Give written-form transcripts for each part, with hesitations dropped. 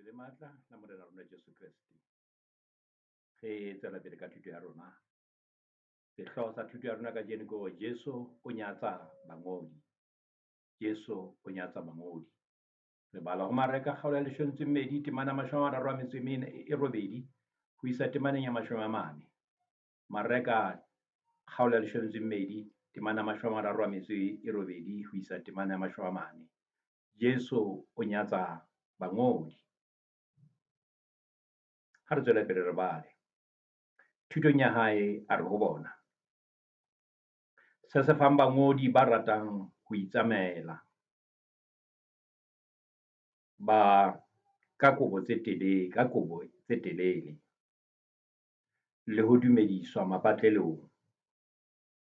le matla la Morena rona Jesu Kreste. Re tswela pele ka thuto ya rona. Sehlooho sa thuto ya rona kajeno ke hore Jesu o nyatsa bangodi. Jesu o nyatsa bangodi. Re bala ho Mareka kgaolo ya 12 temana 38 ho isa temaneng ya 40. Mareka kgaolo ya 12 temana 38 ho isa temana ya 40. Jesu o nyatsa bangodi. Ha re tswele pele re bale. Thutong ya hae a re ho bona, sesefang bangodi ba ratang ho itsamaela ba ka kobo tse telele, ka kobo tse telele le ho dumediswa mapatlelong,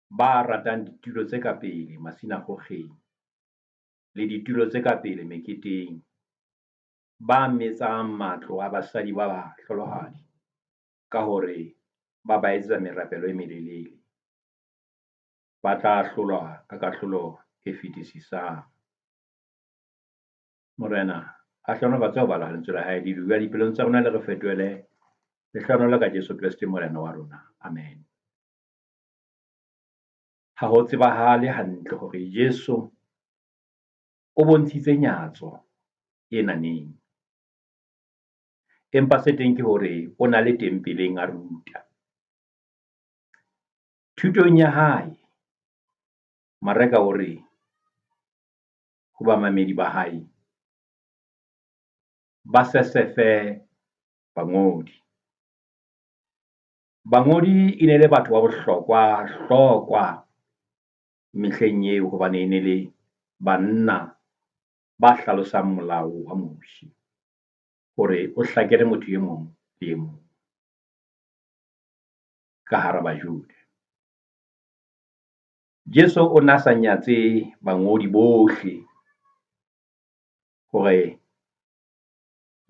ba ratang ditulo tse ka pele masinagogeng le ditulo tse ka pele meketeng, ba metsang matlo a basadi ba bahlolohadi ka hore ba ba etsetsa merapelo e melelele. Ba tla ahlolwa ka kahlolo e fetisisang. Morena a hlohonolofatse ho bala lentswe la hae le dula dipelong tsa rona le re fetohele lehlohonolo ka Jesu Kreste Morena wa rona. Amen. Ha ho tsebahale hantle hore Jesu o bontshitse nyatso ena neng. Empa se teng ke hore o na le tempeleng a ruta. Thutong ya hae, Mareka o re ho bamamedi ba hae, ba sesefe bangodi. Bangodi e ne le batho ba bohlokwa hlokwa mehleng eo hobane e ne le banna ba hlalosang molao wa Moshe hore o hlakele motho e mong le e mong ka hara Bajuda. Jesu o na sa nyatse bangodi bohle hore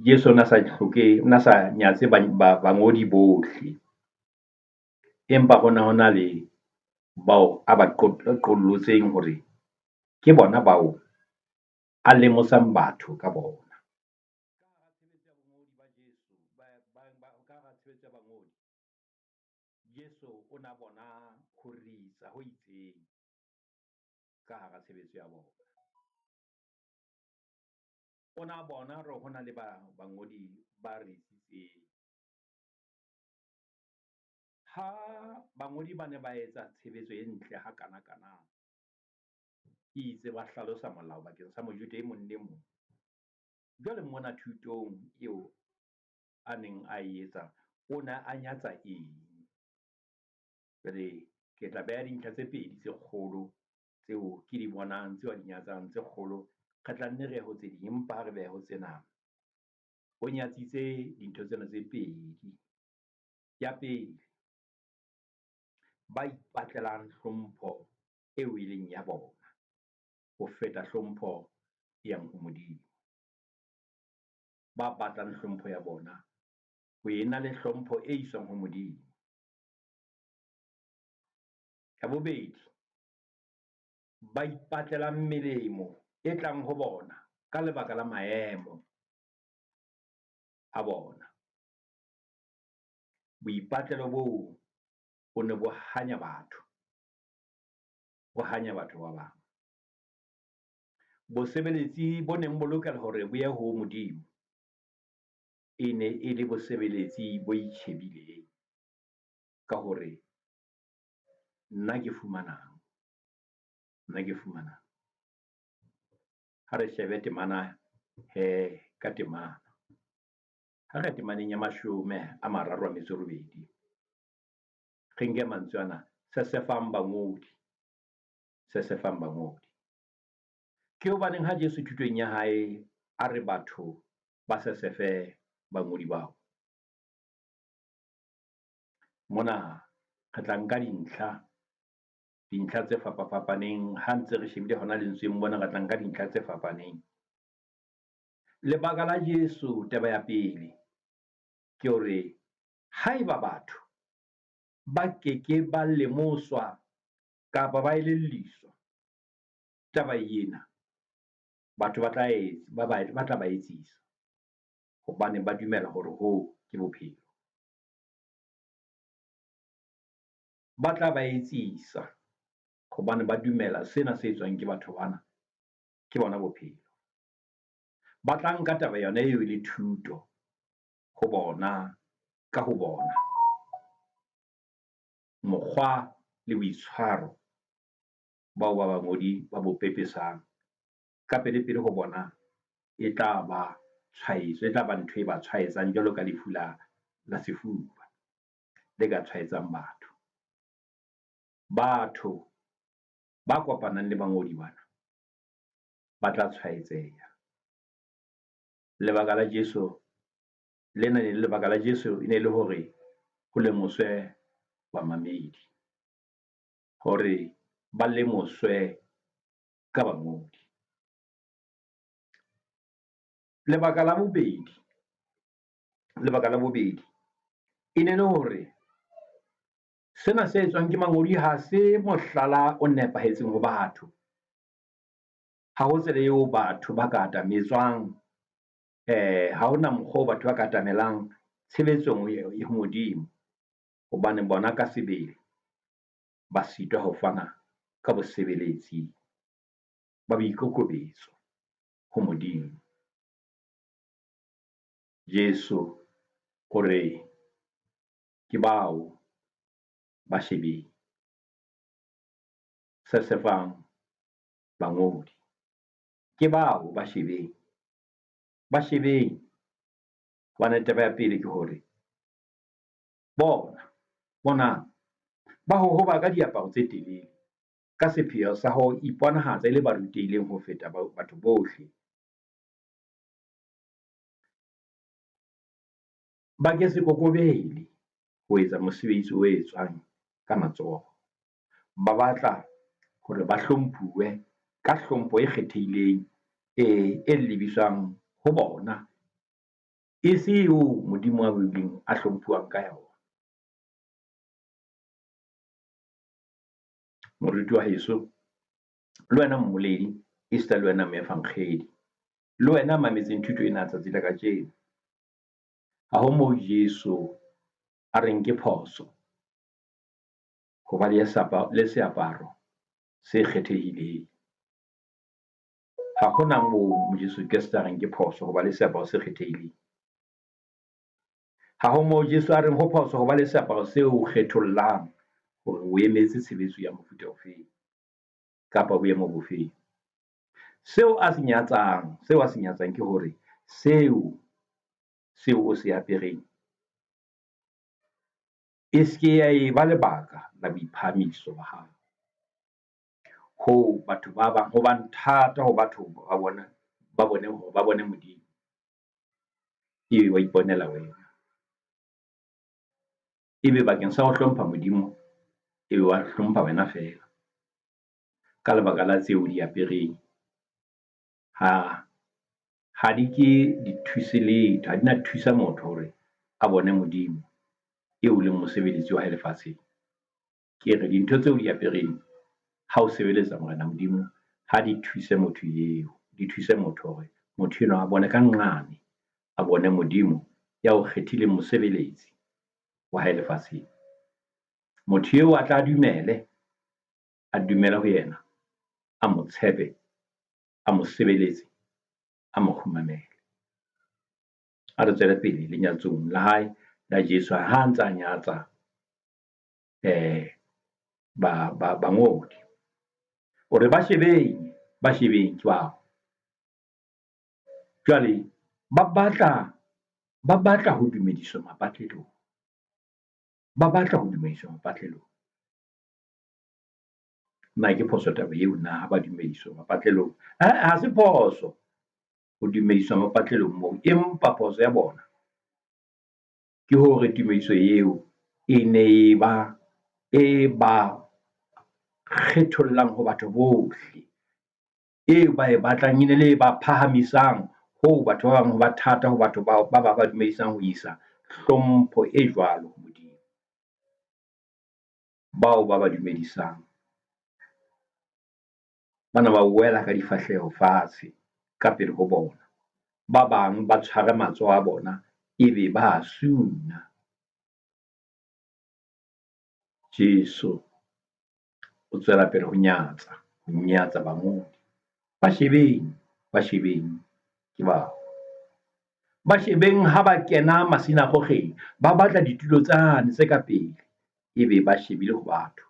Jesu o na sa hloke, o na sa nyatse bangodi bohle. Empa ho na ho na le bao a ba qollotseng hore ke bona bao a lemosang batho ka bona. Jesu o na bona ho ritsa ho itseng ka hara tshebetso ya bona. O na bona hore ho na le bangodi ba ritsitseng. Ha bangodi ba ne ba etsa tshebetso e ntle hakanakana, e itse ba hlalosa molao bakeng sa Mojuda e mong le mong. Jwale mona thutong eo a neng a e etsa, o ne a nyatsa eng? Jwale ke tla beha dintlha tse pedi tse kgolo tseo ke di bonang, tseo a di nyatsang tse kgolo. Re tla nne re ye ho tse ding, empa ha re behe ho tsena. O nyatsitse dintho tsena tse pedi. Ya pele, ba ipatlelang hlompho eo e leng ya bona ho feta hlompho e yang ho Modimo. Ba batlang hlompho ya bona ho ena le hlompho e iswang ho Modimo. Ya bobedi, ba ipatlelang melemo e tlang ho bona ka lebaka la maemo a bona. Boipatlelo boo bo ne bo hanya batho, bo hanya batho ba bang. Bosebeletsi bo neng bo lokela hore bo ye ho Modimo e ne e le bosebeletsi bo itjhebileng ka hore nna ke fumanang, nna ke fumanang. Ha re shebe temana he ka temana. Ha re temaneng ya 38, re nke mantswe ana, sesefang bangodi, sesefang bangodi. Ke hobaneng ha Jesu thutong ya hae a re batho ba sesefe bangodi bao? Mona re tla nka dintlha, dintlha tse fapafapaneng. Ha ntse re shebile hona lentsweng mona, re tla nka dintlha tse fapaneng. Lebaka la Jesu, taba ya pele, ke hore haeba batho ba keke ba lemoswa kapa ba elelliswa taba ena, batho ba tla ba etsisa. Hobane ba dumela hore hoo ke bophelo. Ba tla ba etsisa hobane ba dumela sena se etswang ke batho bana, ke bona bophelo. Ba tla nka taba yona eo e le thuto ho bona, ka ho bona. Mokgwa le boitshwaro bao ba bangodi ba bo pepesang ka pele-pele ho bona e tla ba tshwaetso, e tla ba ntho e ba tshwaetsang jwalo ka lefu la sefuba le ka tshwaetsang batho. Batho ba kopanang le bangodi bana ba tla tshwaetseha. Lebaka la Jesu lena lebaka la Jesu e ne le hore ho lemoswe bamamedi hore ba lemoswe ka bangodi. Lebaka la bobedi, lebaka la bobedi e ne le hore sena se etswang ke mangodi ha se mohlala o nepahetseng ho batho. Ha ho tsela eo batho ba ka atametswang ha hona mokgwa oo batho ba ka atamelang tshebetsong ho Modimo. Hobane bona ka sebele ba sitwa ho fana ka bosebeletsi ba boikokobetso ho Modimo. Jesu o re ke bao ba shebeng. Sesefang bangodi. Ke bao ba shebeng, ba shebeng. Hobane taba ya pele ke hore bona, bonang ba hohoba ka diaparo tse telele ka sepheo sa ho iponahatsa e le ba rutehileng ho feta batho bohle. Ba ke se kokobele ho etsa mosebetsi o etswang ka matsoho. Ba batla hore ba hlomphuwe ka hlompho e kgethehileng e lebiswang ho bona, e se eo Modimo a buileng a hlomphuwang ka yona. Moruti wa heso le wena mmoledi, esita le wena moefankgedi, le wena ya mametseng thuto ena tsatsi la kajeno. Ha ho moo Jesu a reng ke phoso ho ba le seaparo se kgethehileng. Ha hona moo Jesu Kreste a reng ke phoso ho ba le seaparo se kgethehileng. Ha ho moo Jesu a reng ho phoso ho ba le seaparo seo kgethollang hore o emetse tshebetso ya mofuta ofeng kapa boemo bofeng. Seo a se nyatsang, seo a se nyatsang ke hore seo seo o se apereng e se ke ya eba lebaka la boiphahamiso ba hao. Hoo batho ba bang ho bang thata ho batho ba bona ba bone hore ba bone Modimo. Ebe ba iponela wena. Ebe bakeng sa ho hlompha Modimo, ebe ba hlompha wena feela. Ka lebaka la tseo di apereng. Ha di ke di thuse letho, ha di na thusa motho hore a bone Modimo eo leng mosebeletsi wa hae lefatsheng. Ke re dintho tseo di apereng ha o sebeletsa Morena Modimo ha di thuse motho eo. Di thuse motho hore motho enwa a bone ka nqane, a bone Modimo ya o kgethileng mosebeletsi wa hae lefatsheng. Motho eo a tla dumele, a dumele ho yena, a mo tshepe, a mo sebeletse, a mo kgumamele. A re tswele pele lenyatsong la hae la Jesu ha a ntsa nyatsa bangodi. O re ba shebeng, ba shebeng ke bao. Jwale ba batla ho dumediswa mapatlelong. Ba batla ho dumediswa mapatlelong. Na ke phoso taba eo na ha ba dumediswa mapatlelong? Ha se phoso ho dumediswa mapatlelong moo, empa phoso ya bona ke hore tumediso eo e ne e ba e ba kgethollang ho batho bohle. Eo ba e batlang e ne le e ba phahamisang hoo batho ba bang ho ba thata ho batho bao ba ba dumedisang ho isa hlompho e jwalo ho Modimo. Bao ba ba dumedisang bana ba wela ka difahleho fatshe ka pele ho bona. Ba bang ba tshware matsoho a bona ebe ba a suna. Jesu o tswela pele ho nyatsa, ho nyatsa bangodi. Ba shebeng, ba shebeng ke bao. Ba shebeng ha ba kena masinagogeng, ba batla ditulo tsane tse ka pele, ebe ba shebile ho batho.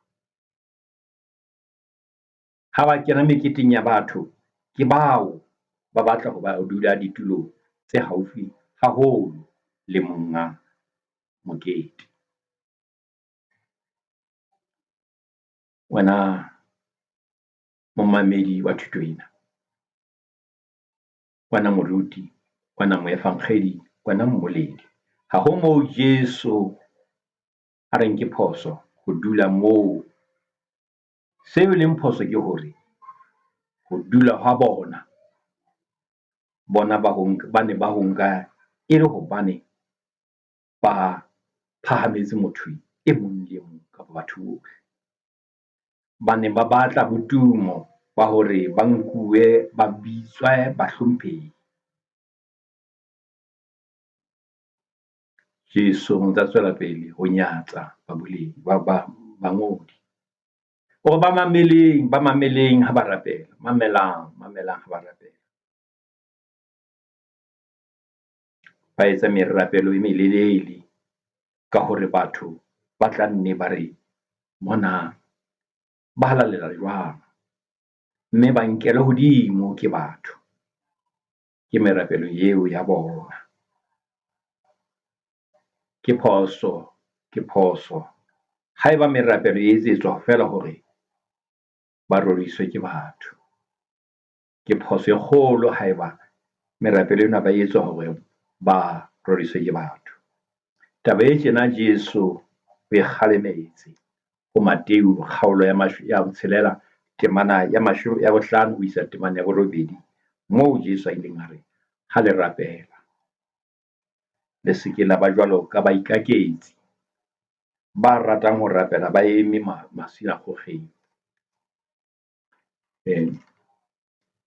Ha ba kena meketeng ya batho, ke bao ba batla ho ba dula ditulong tse haufi haholo le monga mokete. Wena momamedi wa thuto ena, wena moruti, wena moefankgedi, wena mmoledi. Ha ho moo Jesu a reng ke phoso ho dula moo. Seo e leng phoso ke hore ho dula hwa bona, bona ba ho ba ne ba ho nka e le hobane ba phahametse motho e mong le e mong kapa batho bohle. Ba ne ba batla botumo ba hore ba nkuwe ba bitswe bahlomphehi. Jesu o ntsa tswela pele ho nyatsa baboledi ba bangodi. Hore ba mameleng, ba mameleng ha ba rapela. Mamelang, mamelang ha ba rapela. Ba etsa merapelo e melelele ka hore batho ba tla nne ba re monang ba halalela jwang. Mme ba nkelwe hodimo ke batho. Ke merapelo eo ya bona. Ke phoso, ke phoso haeba merapelo e etsetswa feela hore ba roriswe ke batho. Ke phoso e kgolo haeba merapelo ena ba etswa hore ba roriswe ke batho. Taba e tjena Jesu o e kgalemetse ho Mateu kgaolo ya ya botshelela temana ya ya bohlano ho isa temana ya borobedi. Moo Jesu a ileng a re, ha le rapela le se ke la ba jwalo ka baikaketsi ba ratang ho rapela ba eme masinagogeng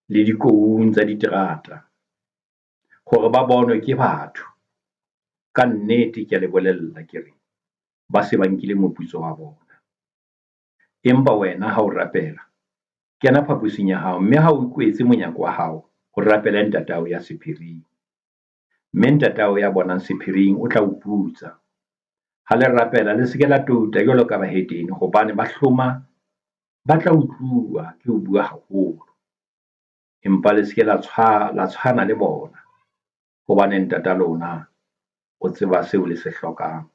le dikoung tsa diterata hore ba bonwe ke batho. Ka nnete kea le bolella ke re, ba se ba nkile moputso wa bona. Empa wena ha o rapela, kena phaposing ya hao, mme ha o kwetse monyako wa hao, o rapele Ntatao ya sephiring. Mme Ntatao ya bonang sephiring o tla o putsa. Ha le rapela le se ke la touta jwalo ka bahetene hobane ba hloma ba tla utluwa ke ho bua haholo. Empa le se ke la la tshwana le bona hobane Ntata lona o tseba seo le se hlokang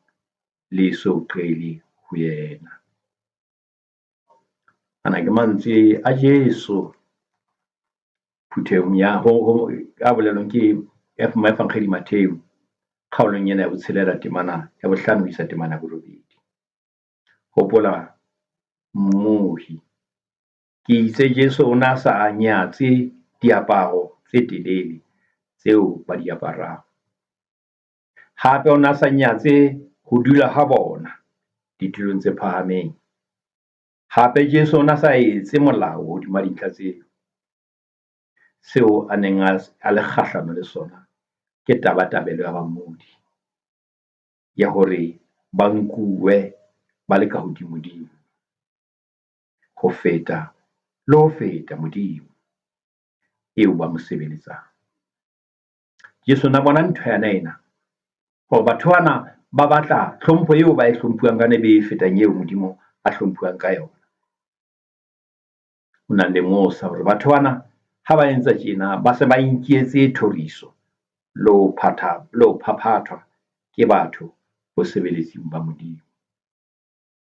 le eso qele ho yena. Ana ke mantswe a Jesu phuthehong ya ho a bolelwang ke moefankgedi Mattheu kgaolong ena ya botshelela temana ya bohlano ho isa temana ya borobedi. Hopola mmohi, ke itse Jesu o na sa nyatse diaparo tse telele tseo ba di aparang. Hape o na sa nyatse ho dula ha bona ditulong tse phahameng. Hape Jesu o na sa etse molao hodima dintlha tseo. Seo a neng a le kgahlano le sona ke tabatabelo ya bangodi ya hore ba nkuwe ba le ka hodimodimo ho feta le ho feta Modimo eo ba mo sebeletsang. Jesu na bona ntho yana ena hore batho bana ba batla tlhompho eo ba e hlomphuwang ka yona e be e fetang eo Modimo a hlomphuwang ka yona. O na lemosa hore batho bana ha ba etsa tjena, ba se ba inketse thoriso le ho phatha le ho phaphathwa ke batho bosebeletsing ba Modimo.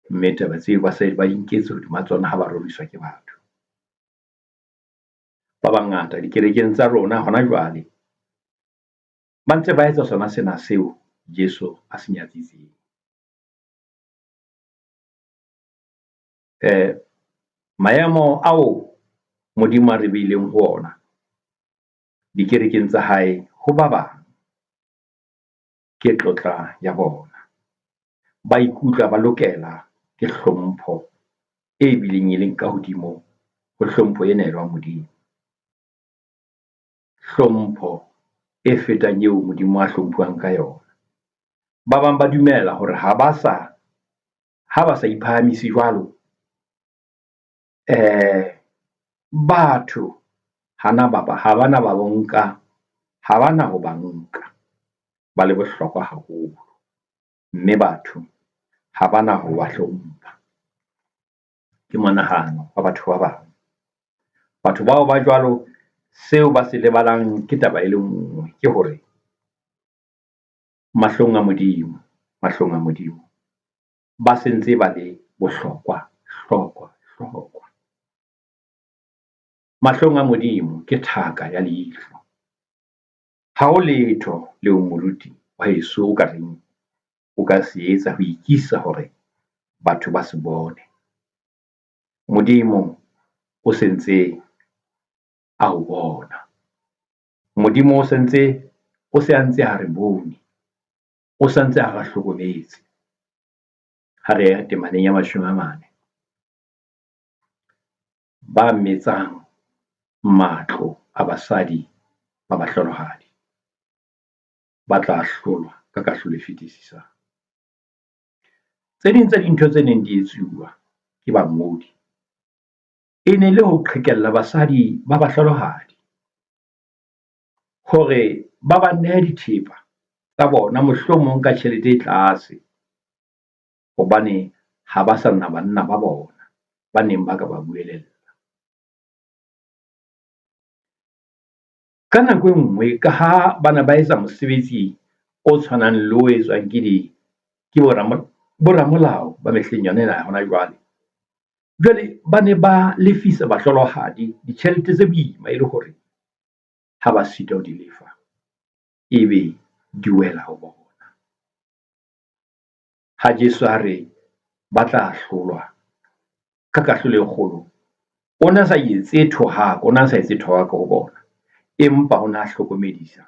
Mme taba tseo ba se ba inketse hodima tsona ha ba roriswa ke batho. Ba bangata dikerekeng tsa rona hona jwale ba ntse ba etsa sona sena seo Jesu a se nyatsitseng. Maemo ao Modimo a re beileng ho ona dikerekeng tsa hae ho ba bang ke tlotla ya bona. Ba ikutlwa ba lokela ke hlompho e bileng e leng ka hodimo ho hlompho e neelwang Modimo. Hlompho. e fetang eo Modimo a hlomphuwang ka yona. Ba bang ba dumela hore ha ba sa ha ba sa iphahamise jwalo batho hana ba ba ha bana ba bo nka ha ba na ho ba nka ba le bohlokwa haholo. Mme batho ha ba na ho ba hlompha. Ke monahano wa batho ba bang. Batho bao ba jwalo seo ba se lebalang ke taba e le nngwe ke hore mahlong a Modimo, mahlong a Modimo ba se ntse ba le bohlokwa hlokwa hlokwa. Mahlong a Modimo ke thaka ya leihlo. Ha ho letho leo moruti wa heso o ka reng o ka se etsa ho ikisa hore batho ba se bone. Modimo o sentse a o bona. Modimo o sentse o se a ntse a re bone. O santse a re hlokometse. Ha re ya temaneng ya 40. Ba metsang matlo a basadi ba bahlolohadi ba tla ahlolwa ka kahlolo e fetisisang. Tse ding tsa dintho tse neng di etsuwa ke bangodi e ne le ho qhekella basadi ba bahlolohadi hore ba ba nehe dithepa tsa bona mohlomong ka tjhelete e tlase. Hobane ha ba sa na banna ba bona ba neng ba ka ba buelella. Ka nako e nngwe ka ha bana ba etsa mosebetsi o tshwanang le o etswang ke di ke bo bo ramolao ba mehleng yona ena ya hona jwale. Jwale ba ne ba lefisa bahlolohadi ditjhelete tse boima e le hore ha ba sitwa ho di lefa, ebe di wela ho bona. Ha Jesu a re ba tla ahlolwa ka kahlolo e kgolo, o na sa etse thohako, o na sa etse thohako ho bona. Empa o na hlokomedisa,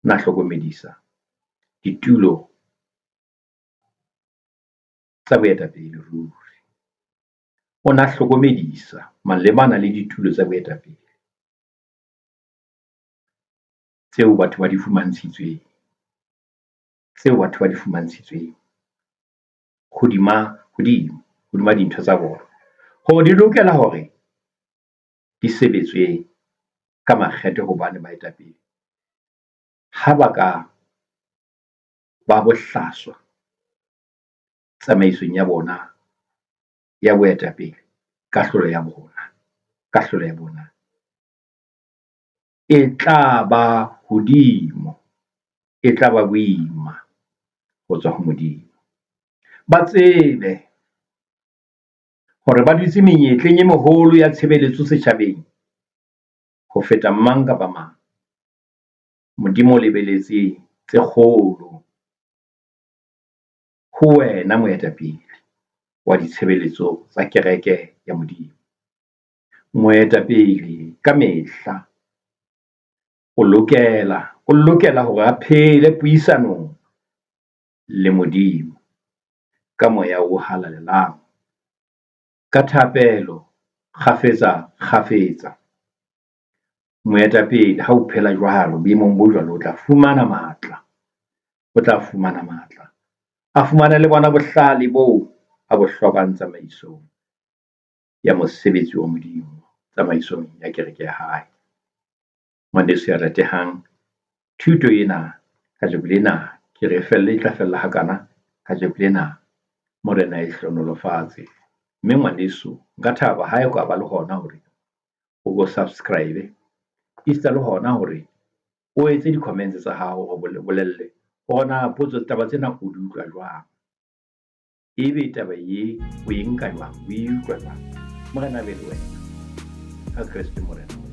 na hlokomedisa ditulo tsa boetapele ruri. O na hlokomedisa malebana le ditulo tsa boetapele tseo batho ba di fumantshitsweng, tseo batho ba di fumantshitsweng hodima hodimo hodima dintho tsa bona. Hore di lokela hore di sebetswe ka makgethe hobane baetapele ha ba ka ba bohlaswa tsamaisong ya bona ya boetapele, kahlolo ya bona kahlolo ya bona e tla ba hodimo, e tla ba boima ho tswa ho Modimo. Ba tsebe hore ba dutse menyetleng e meholo ya tshebeletso setjhabeng ho feta mang kapa mang. Modimo o lebeletse tse kgolo ho wena moetapele wa ditshebeletso tsa kereke ya Modimo. Moetapele kamehla o lokela o lokela hore a phele puisanong le Modimo ka moya o halalelang, ka thapelo kgafetsa kgafetsa. Moetapele ha o phela jwalo boemong bo jwalo, o tla fumana matla, o tla fumana matla. A fumane le bona bohlale boo a bo hlokang tsamaisong ya mosebetsi wa Modimo, tsamaisong ya kereke ya hae. Ngwaneso ya ratehang, thuto ena kajeko lena ke re felle e tla fella hakana kajeko lena. Morena e hlohonolofatse. Mme ngwaneso nka thaba ha e ka ba le hona hore o bo subscribe esita le hona hore o etse di-comments tsa hao, o bolelle hore na potso taba tsena o di utlwa jwang. Ebe taba ye o e nka jwang? O e utlwa jwang? Morena a be le wena. Ka Kreste Morena.